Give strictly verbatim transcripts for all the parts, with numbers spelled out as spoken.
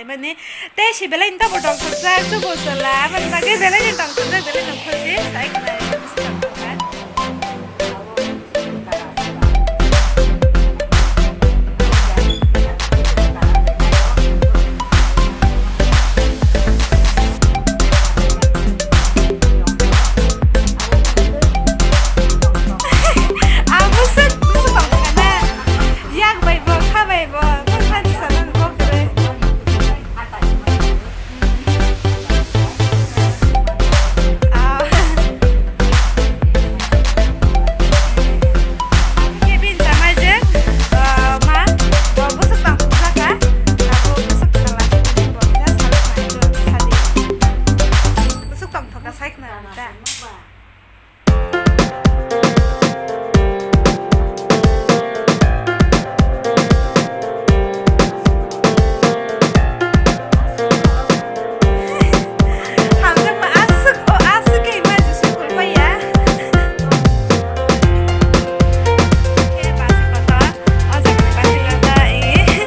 Mane, tei si belai ni tabuk tongthokjak, chubu chwla, aboni bagwi belai ni tongthokjak, belai ni khusi, sai khna. Ang bwswk, bwswk tongthokna. Yak bai bo, kha bai bo, bwswk tongthokna, kok kwrwi. Ah. Khe bini chamai je, ah, ma, bo bwswk tongthokjak kha, abo bwswk kwtal aswk bo kisa salwk nai bo sadi. Bwswk tongthok kha sai khna da. Hamjakma aswk, o aswk khe ima jisuk kulbaiya. Khe basi kotor, o jaga ni basi kotor, e,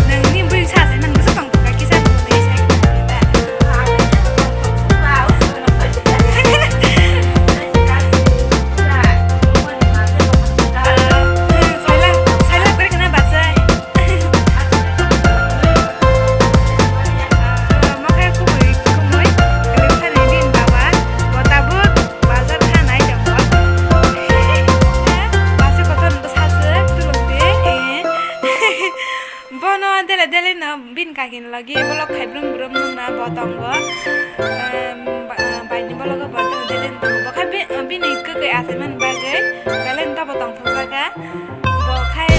nangni bwrwi sa se nang bwswk tong kha kisa nungwi sai kha da. Sailak, sailak beri kena bachai. Mokai kumui, kumui, kwlwng thani bini baba, bo tabuk bazar thanai tongo. Basa kotor bwsajwk, tulung di. Bono dele dele no bini kakini logi bolok khai brum brum nungna bo tongo. Em, ba-, baini bologo bo dele dele tongo. Bo khe bi-, bini kwkwi achaimani bagwi belai no tabuk tongthokjak kha. Bo khai,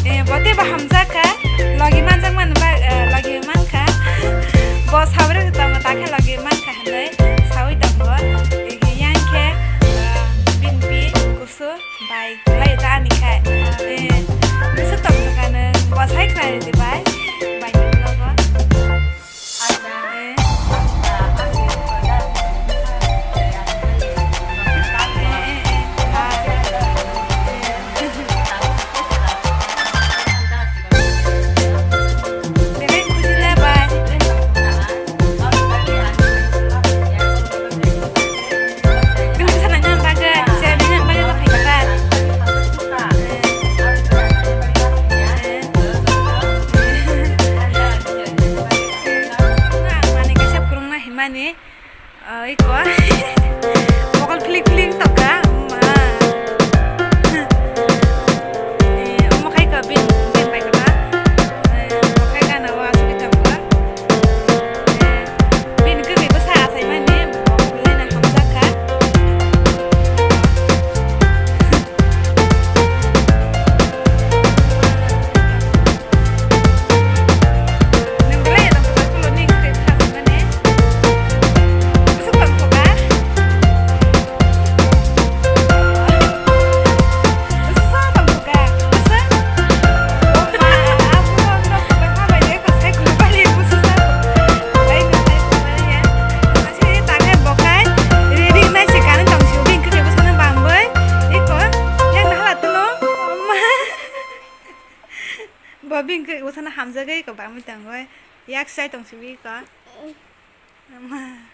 eh, bo teibo hamjak kha. Logi manjak mani ba-, eh, logi mankha. Bo sawi rwgwi tongo, ta khe logi mankha hinwi sawi tongo. Eh, yang khe, eh, bini pi kusu bai kwlai ta ani khai. Eh, bwswk tongthokha nwng, bo sai khlai rwdi bai, bai ni vlog o. Ang manwi kaisa phwrwngna himani, ah, iko. Mokol philik philik tongkha, ma. Eh, omo khai ko bin, bin bai kota. Eh, omo khai gana o asugwi tongkha. Eh, bin kwrwi bwsa achaimani, mokol philaina hamjakha. Bo bini khe bwsano hamjagwi eko bangwi tongwi yak chai tong sibwi eko. Ama.